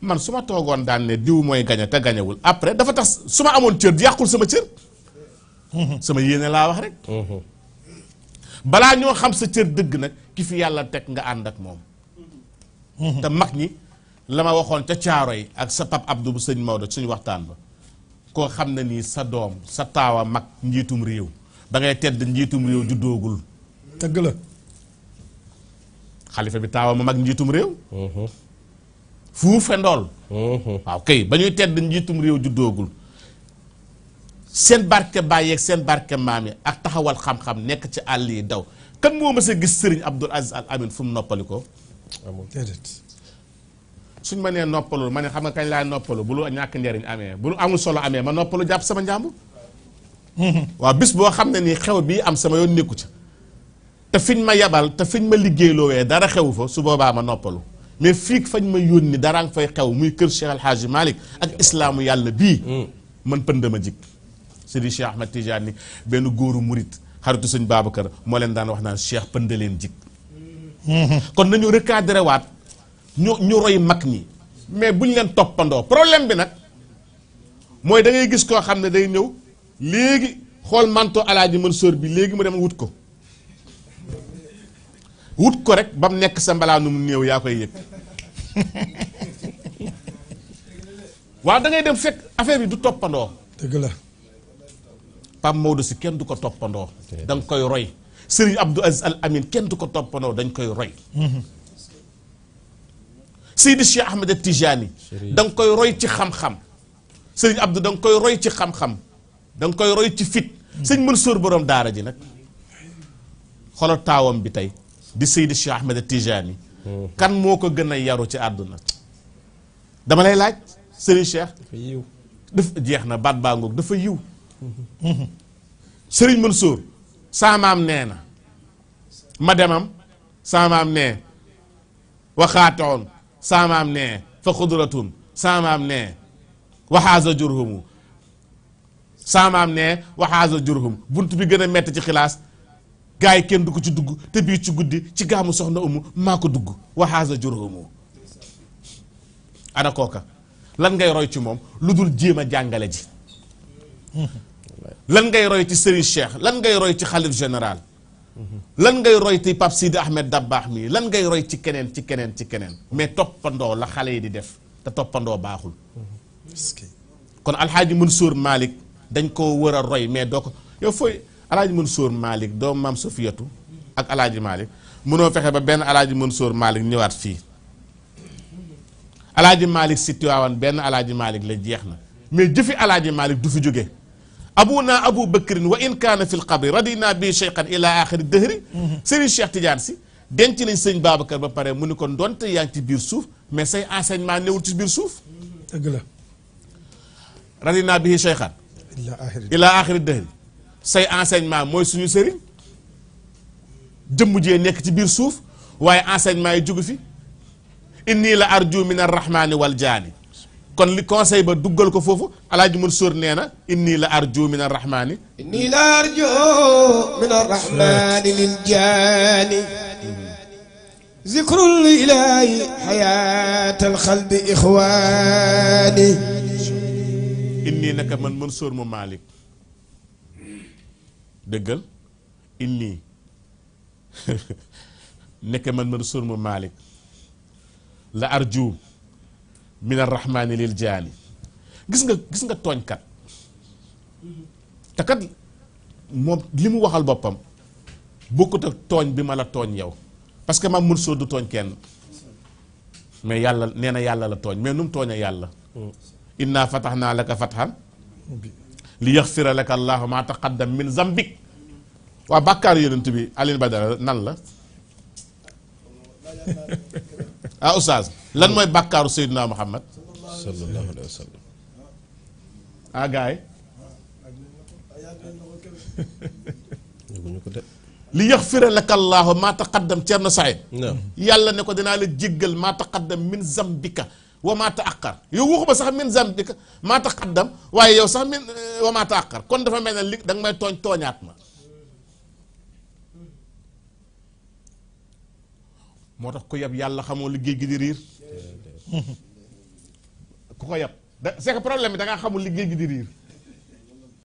man su ma toogoon daan ne diw mooy gañe te gañewul après dafa tax su ma amoon cër yàqul sama cër sama yéene laa wax rek balaa ñoo xam sa cër dëgg nag ki fi yàlla teg nga ànd ak moom te mag ñi la ma waxoon ca caaro yi ak sa pap Abdou bu sëñ Maodo suñu waxtaan ba koo xam ne nii sa doom sa taawa mag njiitum réew ba ngay tedd njiitum réew juddoogul dëgg la xalifa bi taawa ma mag njiitum réew fuufe ndool waaw kay ba ñuy tedd njiitum réew juddoogul seen barke bàyyeeg seen barke maam yi ak taxawal xam-xam nekk ci àll yi daw kan moo mës a gis Serigne Abdoul Aziz Al Amin fu mu noppali ko amul déedéet suñ ma nee noppalul ma ne xam nga kañ laay noppalu bu lu ñàkk njariñ amee bu lu amul solo amee ma noppalu jàpp sama njàmbur waaw bis boo xam ne nii xew bii am sama yoon nekku ca te fiñ ma yabal te fiñ ma liggéeyloowee dara xewu fa su boobaa ma noppalu mais fii fañ ma yónni dara nga fay xew muy kër Cheikh El Hadji Malick ak islaamu yàlla bii man pënd ma jik Seydi Cheikh Ahmed Tidiane benn góoru murit xaritu sëñ Babacar moo leen daan wax naan Cheikh pënd leen jik kon nañu recadré waat ñu roy mag ñi mais buñ leen toppandoo problème bi nag mooy da ngay gis koo xam ne day ñëw léegi xool manto Alaaji Mansour bi léegi mu dem wut ko rek ba mu nekk sa mbalaanum néew yaa koy yëg waaw da ngay dem fekk affaire bi du toppandoo dëgg la Pape Maodo si kenn du ko toppandoo da nga koy roy Serigne Abdou Aziz Al Amin kenn du ko toppandoo dañ koy roy Seydi Cheikh Ahmed Tijani da nga koy roy ci xam-xam Serigne Abdou da nga koy roy ci xam-xam da nga koy roy ci fit sëñ Mansour borom daara ji nag xoolal taawam bi tey di Seydi Cheikh Ahmed Tijani kan moo ko gën a yaru ci àdduna dama lay laaj Serigne Cheikh dafa jeex na baat baa ngoog dafa yiw Serigne Mansour saamaam nee na ma demam saamaam nee waxaatoon saamaam nee fa xudratun saamaam nee waxaasa jurhumu saamaam nee waxaasa jurhum bunt bi gën a metti ci xilaas gars yi kenn du ko ci dugg te bii ci guddi ci gaamu soxna umu maa ko dugg waxaasa jurhumu ana kooka lan ngay roy ci moom lu dul jéem a jàngale ji lan ngay roy ci Serigne Cheikh lan ngay roy ci xalif général lan ngay roy ci Pape Sidi Ahmed Dabbaax mii lan ngay roy ci keneen ci keneen ci keneen mais toppandoo la xale yi di def te toppandoo baaxul kon alxaaji Mansour Malick dañ koo war a roy mais doo ko yow fooy alaaji Mansour Malick doo maam Sofiyatu ak alaaji Malick mënoo fexe ba benn alaaji Mansour Malick ñëwaat fii alaaji Malick si Tiwaawan benn alaaji Malick la jeex na mais jëfi alaaji Malick du fi jóge abuna Abu Bakrin wa in kaana fi lqabri radina bi cheikhan ila axiri dëhri Serigne Cheikh Tidiane si denc nañ sëñ Babacar ba pare mu ni ko donte yaa ngi ci biir suuf mais say enseignement newul ci biir suuf dëgg la radina bi cheikhan ila axiri dëhri say enseignement mooy suñu sëriñ jëmm jee nekk ci biir suuf waaye enseignement yi jógu fi inni la arju min arrahmani wal jaani kon li conseil ba duggal ko foofu alaaji Mansour nee na inni la arju min arrahmani inni la arju min arrahmani lil jaani zikrul ilahi hayat al xalbi ixwani inni naka man Mansour mu Malick dëggal inni nekk man Mansour mu Malick la arju min arrahmani lil jaani gis nga tooñkat te kat moom li mu waxal boppam bokkut ak tooñ bi ma la tooñ yow parce que maam Mansour du tooñ kenn mais yàlla nee na yàlla la tooñ mais nu mu tooña yàlla inna fatahnaa laka fathan li yaxfira laka allahu ma taqaddam min zambik waa bàkkaar yonent bi Alioune Badara nan la ah oustaz lan mooy bàkkaaru Seydina Muhammad sallallahu alayhi wa sallam ah gars yi li yaxfira laka allahu ma taqaddam Cerno Saïd non yàlla ne ko dinaa la jéggal ma taqaddam min zambika wa ma taaqar yow waxuma sax min zambika ma taqaddam waaye yow sax min wa ma taaqar kon dafa mel ne li da nga may tooñ tooñaat ma moo tax ku yab yàlla xamoo liggéey gi di riir ku ko yab c'est que problème bi da ngaa xamul liggéey gi di riir